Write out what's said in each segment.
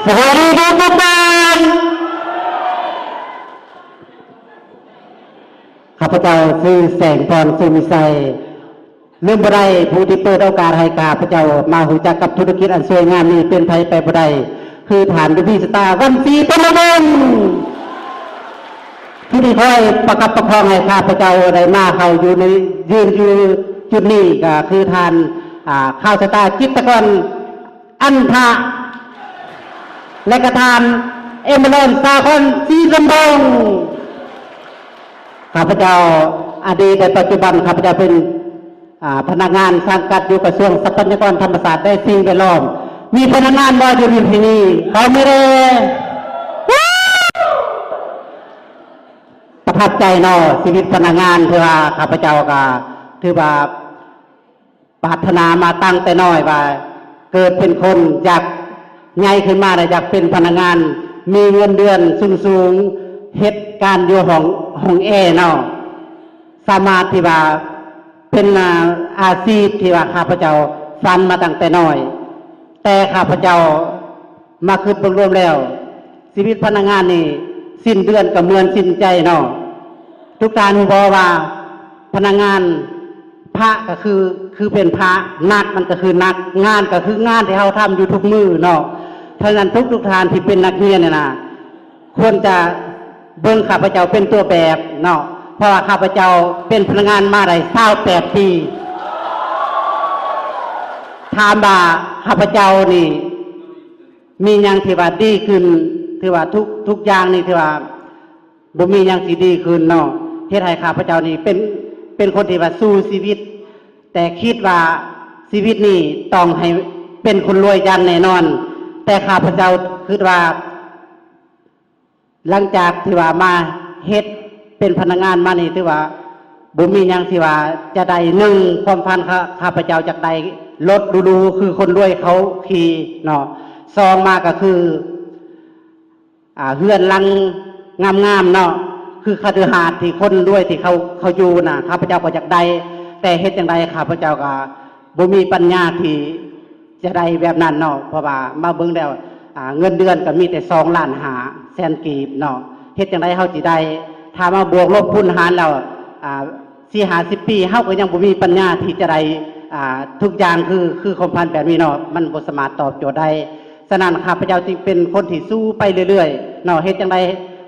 ສະບາຍດີທຸກໆທ່ານ. ຂ້າພະເຈົ້າຊື່ແສງພອນ ສຸວິໄຊ. ລືມບໍ່ໄດ້ ຜູ້ທີ່ເປີດໂອກາດໃຫ້ຂ້າພະເຈົ້າມາຮູ້ຈັກກັບທຸລະກິດອັນສວຍງາມນີ້ ເປັນໃຜໄປບໍ່ໄດ້ ຄືທ່ານ ລູບີ ສະຕາ ວັນສີ ທຳມະວົງ ຜູ້ທີ່ຄອຍປະຄັບປະຄອງໃຫ້ຂ້າພະເຈົ້າໄດ້ມາເຂົ້າຢູ່ໃນ ຢືນຢູ່ຈຸດນີ້ ກໍຄືທ່ານ ອ່າ ຂ່າວສະຕາ ຈິດຕະກອນ ອັນທະ ແລະກະທ່ານ ເອມເບີນ ສາຄອນ ສີສຳໂພງ. ຂ້າພະເຈົ້າ ອະດີດ ແລະ ປັດຈຸບັນ ຂ້າພະເຈົ້າເປັນ ອ່າ ພະນັກງານສັງກັດຢູ່ກະຊວງຊັບພະຍາກອນທຳມະຊາດ ແລະ ສິ່ງແວດລ້ອມ. ມີພະນັກງານບໍ່ຢູ່ທີ່ນີ້? ຂໍມືແດ່. ປະທັບໃຈເນາະ ຊີວິດພະນັກງານ ເພາະວ່າຂ້າພະເຈົ້າກະຖືວ່າ ປາດຖະໜາມາຕັ້ງແຕ່ນ້ອຍວ່າ ເກີດເປັນຄົນຢາກໃຫຍ່ຂຶ້ນມາແລ້ວຢາກເປັນພະນັກງານ ມີເງິນເດືອນສູງໆ ເຮັດການຢູ່ຫ້ອງ ຫ້ອງແອເນາະ ສາມາດທີ່ວ່າເປັນ ອາ ອາຊີບທີ່ວ່າຂ້າພະເຈົ້າຝັນມາຕັ້ງແຕ່ນ້ອຍ. ແຕ່ຂ້າພະເຈົ້າມາຄິດເບິ່ງລວມແລ້ວ ຊີວິດພະນັກງານນີ້ ສິ້ນເດືອນກໍເໝືອນສິ້ນໃຈເນາະ. ທຸກທ່ານຮູ້ບໍ່ວ່າ ພະນັກງານ ພະກໍຄື ຄືເປັນພະ, ນັກມັນກໍຄືນັກ, ງານກໍຄືງານທີ່ເຮົາທຳຢູ່ທຸກມື້ເນາະ. ເພາະສະນັ້ນ ທຸກໆທ່ານທີ່ເປັນນັກຮຽນນີ້ນະ ຄວນຈະເບິ່ງຂ້າພະເຈົ້າເປັນຕົວແບບເນາະ, ເພາະວ່າຂ້າພະເຈົ້າເປັນພະນັກງານມາໄດ້ຊາວແປດປີ. ຖາມວ່າຂ້າພະເຈົ້ານີ້ມີຫຍັງທີ່ວ່າດີຂຶ້ນ? ຖືວ່າທຸກ ທຸກຢ່າງນີ້ຖືວ່າ ບໍ່ມີຫຍັງຊິດີຂຶ້ນເນາະ, ເຮັດໃຫ້ຂ້າພະເຈົ້ານີ້ເປັນ ເປັນຄົນທີ່ວ່າສູ້ຊີວິດ, ແຕ່ຄິດວ່າຊີວິດນີ້ຕ້ອງໃຫ້ເປັນຄົນລວຍຢ່າງແນ່ນອນ. ແຕ່ຂ້າພະເຈົ້າຄິດວ່າ ຫຼັງຈາກທີ່ວ່າມາເຮັດເປັນພະນັກງານມານີ້ ຖືວ່າບໍ່ມີຫຍັງທີ່ວ່າຈະໄດ້. ໜຶ່ງ ຄວາມຝັນ ຂ້າ ຂ້າພະເຈົ້າຢາກໄດ້ລົດຫຼູໆ ຄືຄົນລວຍເຂົາຂີ່ເນາະ. ສອງ ມາກໍຄື ອ່າ ເຮືອນຫຼັງງາມໆເນາະ ຄືຄະฤຫາດທີ່ຄົນລວຍທີ່ເຂົາ ເຂົາຢູ່ນະ ຂ້າພະເຈົ້າກໍຢາກໄດ້, ແຕ່ເຮັດຈັ່ງໃດ ຂ້າພະເຈົ້າກໍບໍ່ມີປັນຍາທີ່ຈະໄດ້ແບບນັ້ນເນາະ. ເພາະວ່າມາເບິ່ງແລ້ວ ອ່າ ເງິນເດືອນກໍມີແຕ່ສອງລ້ານຫ້າແສນກີບເນາະ, ເຮັດຈັ່ງໃດເຮົາຊິໄດ້? ຖ້າມາບວກລົບຄູນຫານແລ້ວ ອ່າ ສີ່ຫ້າສິບປີ ເຮົາກໍຍັງບໍ່ມີປັນຍາທີ່ຈະໄດ້ ອ່າ ທຸກຢ່າງ ຄື ຄືຄວາມຝັນແບບນີ້ເນາະ, ມັນບໍ່ສາມາດຕອບໂຈດໄດ້. ສະນັ້ນ ຂ້າພະເຈົ້າຈຶ່ງເປັນຄົນທີ່ສູ້ໄປເລື້ອຍໆເນາະ. ເຮັດຈັ່ງໃດ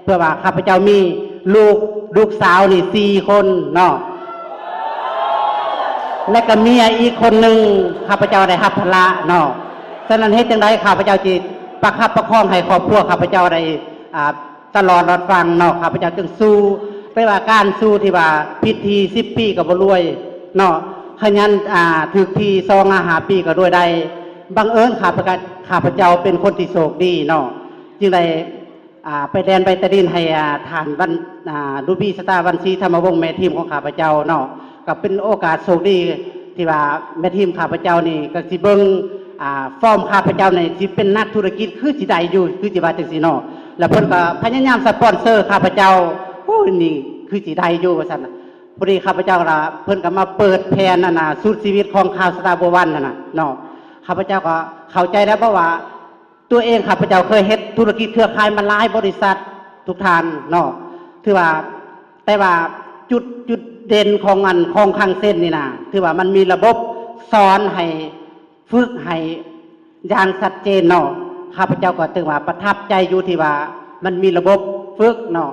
ເພື່ອວ່າຂ້າພະເຈົ້າມີລູກ ລູກສາວນີ້ສີ່ຄົນເນາະ ແລະກະເມຍອີກຄົນໜຶ່ງ ຂ້າພະເຈົ້າໄດ້ຮັບພາລະເນາະ. ສະນັ້ນ ເຮັດຈັ່ງໃດ ຂ້າພະເຈົ້າຊິປະຄັບປະຄອງໃຫ້ຄອບຄົວຂ້າພະເຈົ້າໄດ້ ອ່າ ຕະຫຼອດຮອດຝັ່ງເນາະ, ຂ້າພະເຈົ້າຈຶ່ງສູ້. ແຕ່ວ່າການສູ້ທີ່ວ່າຜິດທີ່ສິບປີກໍບໍ່ລວຍເນາະ, ຂະຫຍັນ ອ່າ ຖືກທີ່ສອງຫາຫ້າປີກໍລວຍໄດ້. ບັງເອີນຂ້າພະ ຂ້າພະເຈົ້າເປັນຄົນທີ່ໂຊກດີເນາະ, ຈຶ່ງໄດ້ ອ່າ ໄປແລ່ນໃບຕາດິນໃຫ້ ອ່າ ທ່ານວັນ ອ່າ ລູບີ ສະຕາ ວັນສີ ທຳມະວົງ ແມ່ທີມຂອງຂ້າພະເຈົ້າເນາະ. ກໍເປັນໂອກາດໂຊກດີທີ່ວ່າແມ່ທີມຂ້າພະເຈົ້ານີ້ກໍຊິເບິ່ງ ອ່າ ຟອມຂ້າພະເຈົ້ານີ້ ຊິເປັນນັກທຸລະກິດ ຄືຊິໄດ້ຢູ່ ຄືຊິວ່າຈັ່ງຊີ້ເນາະ. ແລ້ວເພິ່ນກໍພະຍາຍາມສະປອນເຊີຂ້າພະເຈົ້າ, ໂອ້ຍ ນີ້ຄືຊິໄດ້ຢູ່ວ່າຊັ້ນ. ພໍດີຂ້າພະເຈົ້າລະ ເພິ່ນກໍມາເປີດແຜ່ນອັນນ່າ ສູ້ຊີວິດຂອງຂ່າວສະຕາເບີວັນຫັ້ນນະເນາະ. ຂ້າພະເຈົ້າກໍເຂົ້າໃຈແລ້ວ ເພາະວ່າ ຕົວເອງຂ້າພະເຈົ້າເຄີຍເຮັດທຸລະກິດເຄືອຂ່າຍມາຫຼາຍບໍລິສັດທຸກທ່ານເນາະ, ຖືວ່າ ແຕ່ວ່າຈຸດ ຈຸດເດັ່ນຂອງອັນ ຂອງຄັງເຊັນນີ້ນະ ຖືວ່າມັນມີລະບົບສອນໃຫ້ ຝຶກໃຫ້ຢ່າງຊັດເຈນເນາະ. ຂ້າພະເຈົ້າກໍຖືວ່າປະທັບໃຈຢູ່ທີ່ວ່າມັນມີລະບົບຝຶກເນາະ.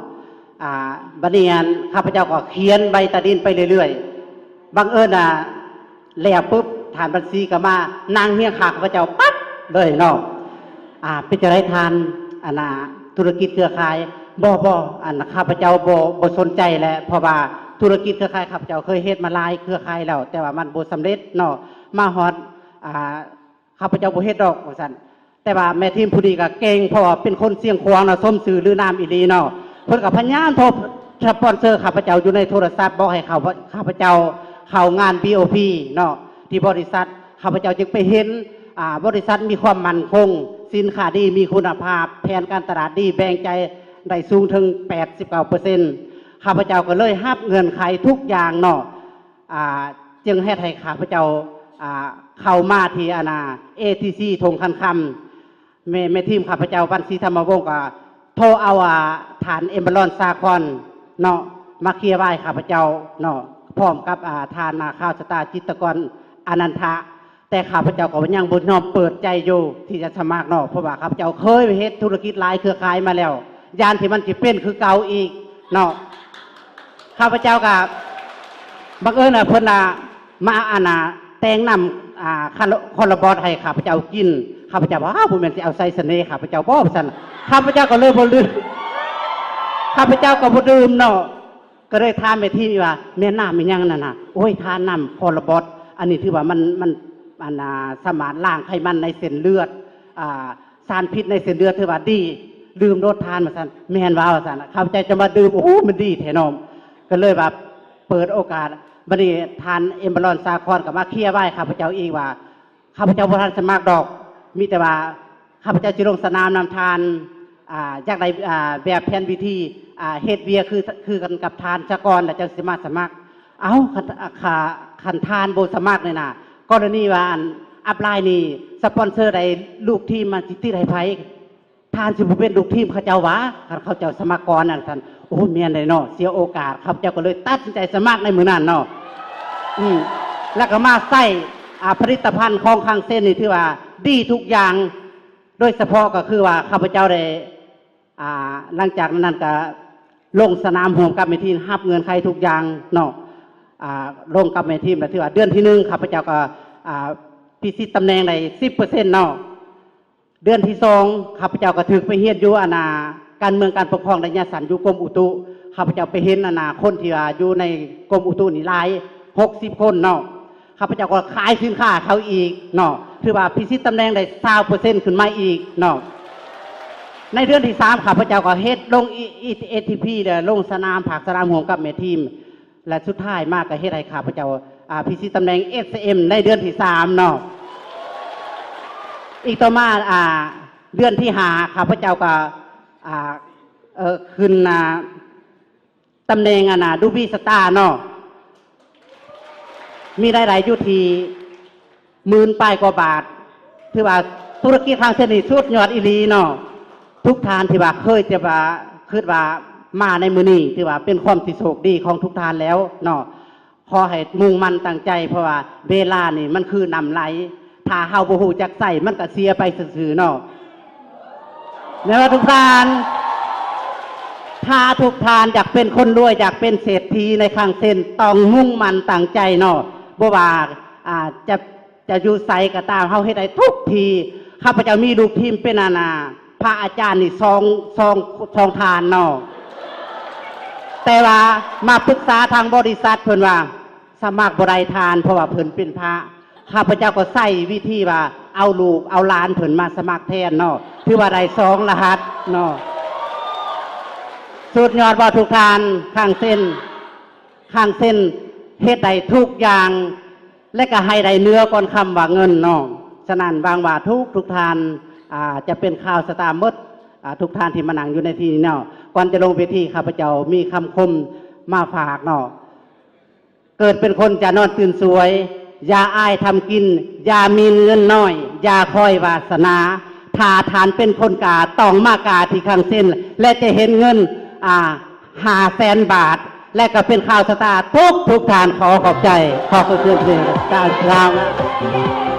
ອ່າ ບັດນີ້ອັນ ຂ້າພະເຈົ້າກໍຂຽນໃບຕາດິນໄປເລື້ອຍໆ, ບັງເອີນວ່າ ແລ້ວປຶບ ທ່ານບັນຊີກໍມານັ່ງຮຽງຂ້າ ຂ້າພະເຈົ້າປັບເລີຍເນາະ. ອ່າ ເປັນຈັ່ງໃດທ່ານ ອັນນ່າ ທຸລະກິດເຄືອຂ່າຍ? ບໍ່ ບໍ່ ອັນ ຂ້າພະເຈົ້າບໍ່ ບໍ່ສົນໃຈແຫຼະ ເພາະວ່າທຸລະກິດເຄືອຂ່າຍ ຂ້າພະເຈົ້າເຄີຍເຮັດມາຫຼາຍເຄືອຂ່າຍແລ້ວ ແຕ່ວ່າມັນບໍ່ສຳເລັດເນາະ. ມາຮອດ ອ່າ ຂ້າພະເຈົ້າບໍ່ເຮັດດອກ ວ່າຊັ້ນ. ແຕ່ວ່າແມ່ທີມຜູ້ນີ້ກໍເກັ່ງ ເພາະວ່າເປັນຄົນຊຽງຂວາງເນາະ, ສົມຊື່ລືນາມອີ່ຫຼີເນາະ. ເພິ່ນກໍພະຍາຍາມໂທສະປອນເຊີຂ້າພະເຈົ້າຢູ່ໃນໂທລະສັບ ບອກໃຫ້ເຂົ້າ ຂ້າພະເຈົ້າເຂົ້າງານ ບີໂອພີ ເນາະ ທີ່ບໍລິສັດ. ຂ້າພະເຈົ້າຈຶ່ງໄປເຫັນ ອ່າ ບໍລິສັດມີຄວາມໝັ້ນຄົງ, ສິນຄ້າດີ, ມີຄຸນນະພາບ, ແຜນການຕະຫຼາດດີ, ແບ່ງຈ່າຍໄດ້ສູງເຖິງແປດສິບເກົ້າເປີເຊັນ. ຂ້າພະເຈົ້າກໍເລີຍຮັບເງື່ອນໄຂທຸກຢ່າງເນາະ. ອ່າ ຈຶ່ງເຮັດໃຫ້ຂ້າພະເຈົ້າ ອ່າ ເຂົ້າມາທີ່ ອັນນ່າ ເອທີຊີ ທົ່ງຄັນຄຳ. ແມ່ ແມ່ທີມຂ້າພະເຈົ້າ ວັນ ສີທຳມະວົງ ກໍໂທເອົາ ອ່າ ທ່ານ ເອັມບາລອນ ສາຄອນ ເນາະ ມາເຄຍວາຍຂ້າພະເຈົ້າເນາະ ພ້ອມກັບ ອ່າ ທ່ານ ອ່າ ຂ່າວສະຕາ ຈິດຕະກອນ ອານັນທະ ແຕ່ຂ້າພະເຈົ້າກໍຍັງບໍ່ຍອມເປີດໃຈຢູ່ທີ່ຈະສະໝັກເນາະ ເພາະວ່າຂ້າພະເຈົ້າເຄີຍເຮັດທຸລະກິດຫຼາຍເຄືອຂ່າຍມາແລ້ວ ຢ້ານທີ່ມັນຊິເປັນຄືເກົ່າອີກເນາະ. ຂ້າພະເຈົ້າກໍບັງເອີນວ່າເພິ່ນ ອ່າ ມາ ອັນນ່າ ແຕ່ງນ້ຳ ອ່າ ຄາລາ ຄອລລາບອດໃຫ້ຂ້າພະເຈົ້າກິນ. ຂ້າພະເຈົ້າວ່າ ອ້າວ ບໍ່ແມ່ນຊິເອົາໃສ່ສະເໜ່ຂ້າພະເຈົ້າບໍ ວ່າຊັ້ນ. ຂ້າພະເຈົ້າກໍເລີຍບໍ່ດື່ມ ຂ້າພະເຈົ້າກໍບໍ່ດື່ມເນາະ. ກໍເລີຍຖາມແມ່ທີມອີກວ່າ ແມ່ນນ້ຳອີ່ຫຍັງນັ້ນນະ? ໂອ້ຍ ທ່ານ ນ້ຳຄອລລາບອດ ອັນນີ້ຖືວ່າມັນ ມັນ ອັນນ່າ ສາມາດລ້າງໄຂມັນໃນເສັ້ນເລືອດ ອ່າ ສານພິດໃນເສັ້ນເລືອດຖືວ່າດີ ດື່ມໂລດທ່ານ ວ່າຊັ້ນ. ແມ່ນຫວາ ວ່າຊັ້ນ. ຂ້າພະເຈົ້າຈະມາດື່ມ ໂອ້ ມັນດີແທ້ເນາະ. ກໍເລີຍວ່າເປີດໂອກາດ ບັດນີ້ທ່ານ ເອັມບາລອນ ສາຄອນ ກໍມາເຄຍວາຍຂ້າພະເຈົ້າອີກວ່າ ຂ້າພະເຈົ້າບໍ່ທັນສະໝັກດອກ ມີແຕ່ວ່າຂ້າພະເຈົ້າຊິລົງສະໜາມນຳທ່ານ ອ່າ ຢາກໄດ້ ອ່າ ແບບແຜນວິທີ ອ່າ ເຮັດວຽກຄື ຄືກັນກັບທ່ານສາກ່ອນ ແລ້ວຈັ່ງຊິມາສະໝັກ. ເອົ້າ ຄັນ ອ່າ ຄັນທ່ານບໍ່ສະໝັກນີ້ນະ ກໍລະນີວ່າ ອັນ ອັບລາຍນີ້ ສະປອນເຊີໄດ້ ລູກທີມມັນຊິຕິດໃຫ້ໃຜ? ທ່ານຊິບໍ່ເປັນລູກທີມເຂົາເຈົ້າຫວາ ຄັນເຂົາເຈົ້າສະໝັກກ່ອນນັ້ນ ທ່ານ. ໂອ້ ແມ່ນເດເນາະ ເສຍໂອກາດ. ຂ້າພະເຈົ້າກໍເລີຍຕັດສິນໃຈສະໝັກໃນມື້ນັ້ນເນາະ ອືມ ແລ້ວກໍມາໃຊ້ ອ່າ ຜະລິດຕະພັນຂອງຄັງເຊັນນີ້ ຖືວ່າດີທຸກຢ່າງ ໂດຍສະເພາະກໍຄືວ່າຂ້າພະເຈົ້າໄດ້ ອ່າ ຫຼັງຈາກນັ້ນກໍລົງສະໜາມຮ່ວມກັບແມ່ທີມ ຮັບເງື່ອນໄຂທຸກຢ່າງເນາະ ອ່າ ລົງກັບແມ່ທີມ ແລ້ວຖືວ່າເດືອນທີໜຶ່ງ ຂ້າພະເຈົ້າກໍ ອ່າ ພິຊິດຕຳແໜ່ງໄດ້ສິບເປີເຊັນເນາະ. ເດືອນທີສອງ ຂ້າພະເຈົ້າກໍຖືກໄປຮຽນຢູ່ ອັນນ່າ ການເມືອງການປົກຄອງໄລຍະສັ້ນຢູ່ກົມອຸຕຸ. ຂ້າພະເຈົ້າໄປເຫັນ ອັນນ່າ ຄົນທີ່ວ່າຢູ່ໃນກົມອຸຕຸນີ້ຫຼາຍ ຫົກສິບຄົນເນາະ. ຂ້າພະເຈົ້າກໍຂາຍສິນຄ້າເຂົາອີກເນາະ ຖືວ່າພິຊິດຕຳແໜ່ງໄດ້ຊາວເປີເຊັນຂຶ້ນມາອີກເນາະ. ໃນເດືອນທີສາມ ຂ້າພະເຈົ້າກໍເຮັດລົງ ເອທີພີ ແລະ ລົງສະໜາມ ພາກສະໜາມຮ່ວມກັບແມ່ທີມ ແລະ ສຸດທ້າຍມາກໍເຮັດໃຫ້ຂ້າພະເຈົ້າ ອ່າ ພິຊິດຕຳແໜ່ງ ເອສເອັມ ໃນເດືອນທີສາມເນາະ. ອີກຕໍ່ມາ ອ່າ ເດືອນທີຫ້າ ຂ້າພະເຈົ້າກໍ ອ່າ ເອີ ຂຶ້ນ ອ່າ ຕຳແໜ່ງ ອັນນ່າ ດູບີສະຕາເນາະ ມີລາຍໄດ້ຢູ່ທີ່ໝື່ນປາຍກວ່າບາດ. ຖືວ່າທຸລະກິດຄັງເຊັນນີ້ສຸດຍອດອີ່ຫຼີເນາະ. ທຸກທ່ານທີ່ວ່າເຄີຍແຕ່ວ່າຄິດວ່າມາໃນມື້ນີ້ ຖືວ່າເປັນຄວາມທີ່ໂຊກດີຂອງທຸກທ່ານແລ້ວເນາະ. ຂໍໃຫ້ມຸ່ງໝັ້ນຕັ້ງໃຈ ເພາະວ່າເວລານີ້ມັນຄືນ້ຳໄຫຼ ຖ້າເຮົາບໍ່ຮູ້ຈັກໃຊ້ ມັນກໍເສຍໄປຊື່ໆເນາະ. ແມ່ນວ່າທຸກທ່ານ ຖ້າທຸກທ່ານຢາກເປັນຄົນລວຍ ຢາກເປັນເສດຖີໃນຄັງເຊັນ ຕ້ອງມຸ່ງໝັ້ນຕັ້ງໃຈເນາະ. ບໍ່ວ່າ ອ່າ ຈະ ຈະຢູ່ໃສກໍຕາມ ເຮົາເຮັດໄດ້ທຸກທີ່. ຂ້າພະເຈົ້າມີລູກທີມເປັນ ອັນນ່າ ພະອາຈານນີ້ ສອງ ສອງ ສອງທ່ານເນາະ ແຕ່ວ່າມາປຶກສາທາງບໍລິສັດ ເພິ່ນວ່າ ສະໝັກບໍ່ໄດ້ທ່ານ ເພາະວ່າເພິ່ນເປັນພະ. ຂ້າພະເຈົ້າກໍໃຊ້ວິທີວ່າເອົາລູກເອົາຫຼານເພິ່ນມາສະໝັກແທນເນາະ ຖືວ່າໄດ້ສອງລະຫັດເນາະ. ສຸດຍອດບໍ່ທຸກທ່ານ? ຄັງເຊັນ ຄັງເຊັນເຮັດໄດ້ທຸກຢ່າງ ແລະ ກໍໃຫ້ໄດ້ເໜືອກ່ອນຄຳວ່າເງິນເນາະ. ສະນັ້ນຫວັງວ່າທຸກໆທ່ານ ອ່າ ຈະເປັນຂ່າວສະຕາໝົດ ອ່າ ທຸກທ່ານທີ່ມານັ່ງຢູ່ໃນທີ່ນີ້ເນາະ. ກ່ອນຈະລົງເວທີ ຂ້າພະເຈົ້າມີຄຳຄົມມາຝາກເນາະ. ເກີດເປັນຄົນຢ່ານອນຕື່ນສວຍ, ຢ່າອາຍທຳກິນ, ຢ່າມີເງິນນ້ອຍ, ຢ່າຄອຍວາສະໜາ. ຖ້າທ່ານເປັນຄົນກ້າ, ຕ້ອງມາກ້າທີ່ຄັງເຊັນ ແລະ ຈະເຫັນເງິນ, ອ່າ, ຫ້າແສນບາດ ແລະ ກໍເປັນຂ່າວສະຕາທຸກໆທ່ານ. ຂໍຂອບໃຈ. ຂໍຂອບຄຸນເປັນການກ່າວ.